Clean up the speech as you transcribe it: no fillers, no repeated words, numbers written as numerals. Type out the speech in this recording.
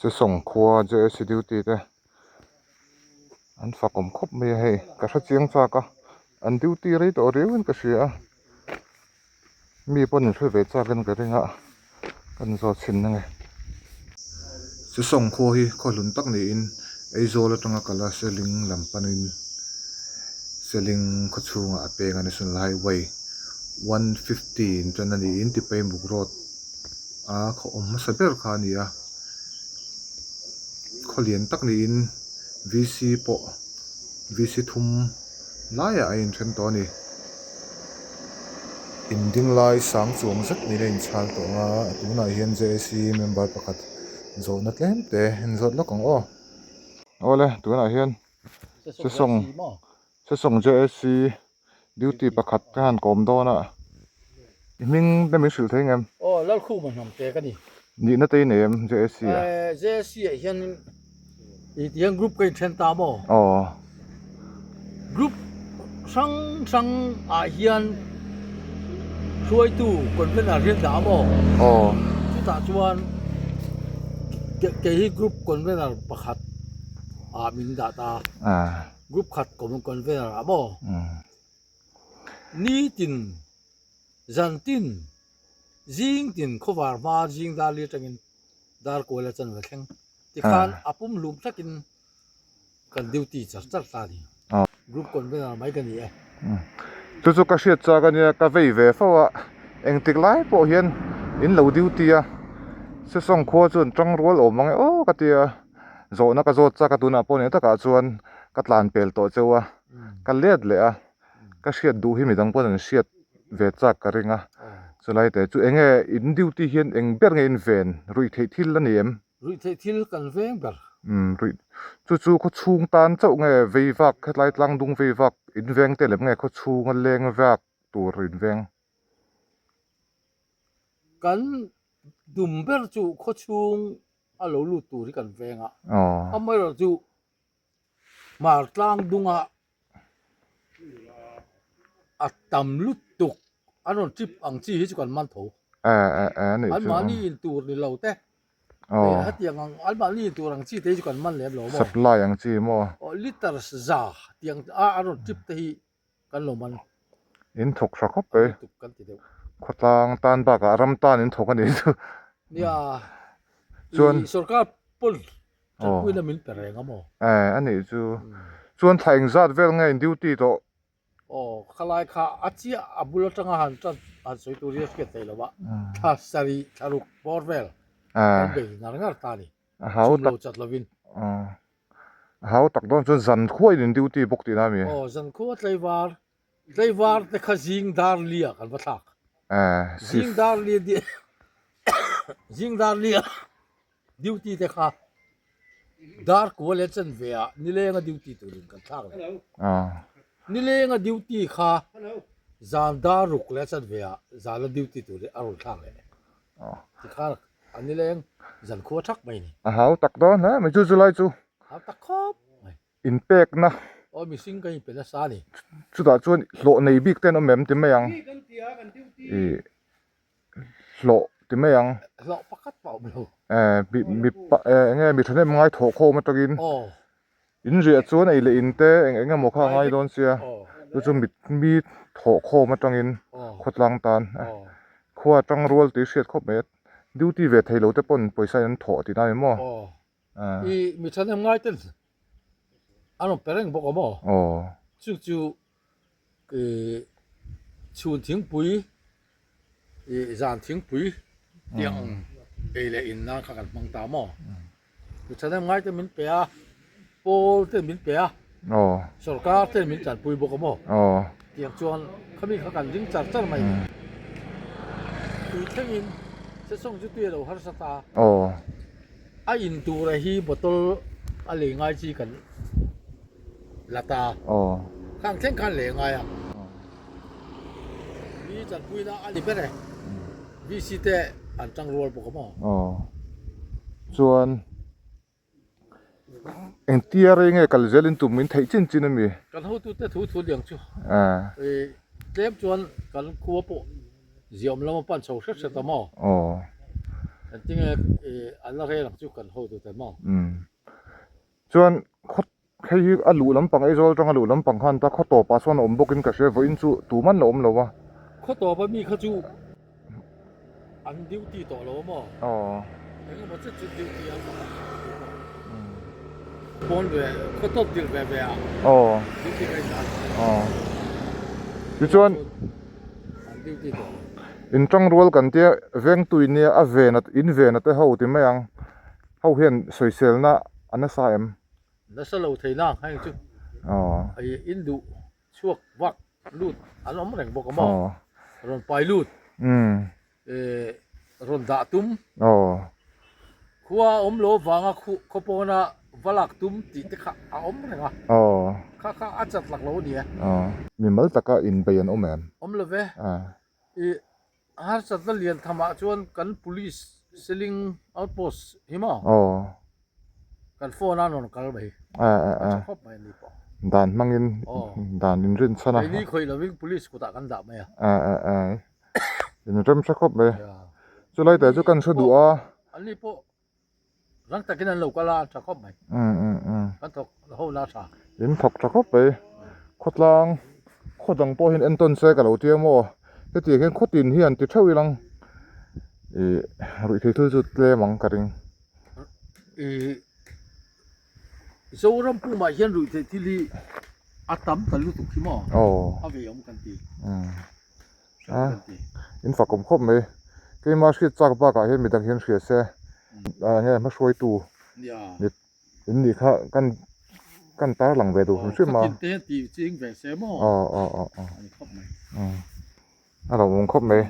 Sesawng khua JSC duty te an fak awm khawp mai a hei ka hre chiang chak a an duty rei tawh riau in ka hria a mi pawn in hre ve chak in ka ring a kan zawt chhin ange. Sesawng khua hi khaw hlun tak niin Aizawl atanga kal a Seling lam panin Seling khaw chhungah a peng a National Highway 150 in tan a niin Tipaimuk Road a khaw awm hmasa ber kha a ni a khaw lian tak niin VC pawh VC thum laiah a inthen tawh a ni. In ding lai sang chuang zet niin a inchhal tawh ang a tunah hian JAC member pakhat zawhna tlem te en zawt lawk ang aw. Awle tunah hian Sesawng Sesawng JAC Duty pakhat ka han kawm dawn a, i hming te min hrilh thei ngem? Aw, Lalkhuma hnam te ka ni. Nihna te i nei em JSC ah? JSC ah hian i ti hian group ka inthen ta maw? Aw. Group hrang hrang ah hian hruaitu convener hi an dah a maw? Aw. Chutah chuan kei hi group convener pakhat ah min dah ta. Ah. Group khat common convener ah maw? Nitin, zantin, zingtin khawvar hma zing dar li atangin dar kual a chanve thleng tikhan a pum hlum thlakin kan duty char char ta a ni. Group convener mai ka ni e. Chu chu ka hriat chak a nia, ka vei ve fo a, engtik lai pawh hian in lo duty a, Sesawng khua chuan tangrual awm ang e aw ka ti a. Zawhna ka zawt chak a tunah pawh ni takah chuan ka tlan pel tawh cheu a, ka let leh a, ka hriat duh hi midang pawn an hriat ve chak ka ring a, chulai te chu enge in duty hian eng ber nge in ven ruih theih thil a ni em? Ruih theih thil kan veng ber. Umm ruih chu chu khaw chhung tan chauh nge vei vak hetlai tlang dung vei vak in veng te lem nge khaw chhunga leng vak tur in veng? Kan dum ber chu khaw chhung a lo lut tur hi kan veng a, amaherawh chu hmar tlang dunga a tam lutuk an rawn trip ang chi hi chu kan man tho. An mahni in tur ni lo te, hetiang ang an mahni in tur ang chi te hi chu kan man lem lo maw? Supply ang chi maw? Aw liters za tiang a an rawn trip te hi kan lo man. In thawk tha khawp mai. Kan ti deuh. Khawtlang tan bakah ram tan in thawk a nih chu. Nia. Chuan. I sorkar pawn tanpuina min pe reng a maw? Eh a nih chu. Chuan thla engzat vel nge in duty tawh? Aw khalai kha a chiah a bul atanga han tan han sawi tur hi a hriat theih lo a. Thla sarih thla ruk bawr vel kan bei ngar ngar ta a ni. A hau tak. Chhum lo chat lovin. A hau tak dawn chuan zan khuain in duty bawk tihna a mi? Aw, zan khua tlaivar, tlaivar te kha zing dar lia kan va thlak. Zing dar lia zing dar lia duty te kha dar kua leh chen ve ah nilenga duty turin kan thlak leh. Nilenga duty kha zan dar ruk leh chen ve ah zana duty turin a rawn thlak leh. Tikhan a nileng zan khua thak mai ni. A hau tak dawn hle mai chu chulai chu. Hau tak khawp mai. Inpekna. Aw mihring kan inpe nasa a ni. Chutah chuan hlawh nei bik te an awm em ti mai ang. Ih hlawh ti mai ang. Hlawh pakhat pawh a awm lo. Eh mi eng nge mi thahnem ngai thawh khawm atangin. In riah chuan ei leh in te eng eng emaw kha a ngai dawn sia chu chu mit mi thawh khawm atangin khawtlang tan khua atang rual tih hriat khawp mai a duty ve thei lo te pawn pawisa in an thawh tih na ni maw i mi thahnem ngai ten an rawn pe reng bawk a maw chu chu chhun thingpui Ih zan thingpui tiang ang ei leh in nan kha kan hmang ta maw? Mi thahnem ngai te min pe a, pawl te min pe a, sorkar te min tanpui bawk a maw? Tiang chuan khami kha kan ring char char mai ni. Tui thlengin sesawng chu tui a lo harsa ta. A in tura hi bottle a lei ngai chi kan la ta. Khang thleng khan lei ngai a. Mi chanpuina a ni ber e. VC te an tang rual bawk a maw? Aw. Chuan engtia rei nge kal zel in tum min theih chin chin a mi? Kan hotute thu thu liang chu. Tlem chuan kan khua pawh ziahawm lama pan chho hret hret a maw? Aw. Engtinge an la rel ang chu kan hotu te maw? Umm. Chuan khaw hei hi a luh lampang Aizawl atanga luh lampang khan ta khaw tawpah sawn a awm bawkin ka hria vawiin chu tuman la awm lo a. Khaw tawpa mi kha chu an duty tawh lo a maw? Aw. Engemaw chet chu duty an pakhat kha an duty tawh. Pawn ve khaw tawp dil ve ve a. Aw. Duty ka indan. Aw. Tichuan. An duty tawh lo. Intangrual kan tia vengtu in nia a ven in ven a te ho ti mai ang. Ho hian sawiselna a nasa em? Nasa lo thei nang heng chu i in duh chhuak vak lut an awm reng bawk a maw? Rawn pai lut rawn dah tum khua awm lo avanga khaw pawna va lak tum tih te kha a awm reng a, kha kha a chat lak lo a ni e. Mimal taka inbei an awm em? Awm lo ve. I harsatna lian thamah chuan kan police Seling outpost hi maw? Aw. Kan phone a rawn kal mai. A a a. A tha khawp mai a ni pawh. Dan hmangin dan in rin chhan a. Keini khawih lovin police kutah kan dah mai a. A a a. In rem hre khawp mai. Chulai te chu kan hre duh a. An ni pawh Rang takin an lo kal a, a tha khawp mai. Kan thawk ho la tha. In thawk tha khawp mai. Khawtlang khaw dang pawh hian entawn se ka lo tia maw. Hetiang hian khawtin hi an ti theuh ilang ih ruihtheih thil chu tlem ang ka ring. Ih Zoram pumah hian ruihtheih thil hi a tam ta lutuk hi maw. Aw. A ve awm kan ti. A in fakawm khawp mai keimah hriat chak bakah hian midang hian hria se enge hmahruaitu in nih kha kan kan tarlang ve duh hrim hrim a aw aw aw aw a lawmawm khawp mai.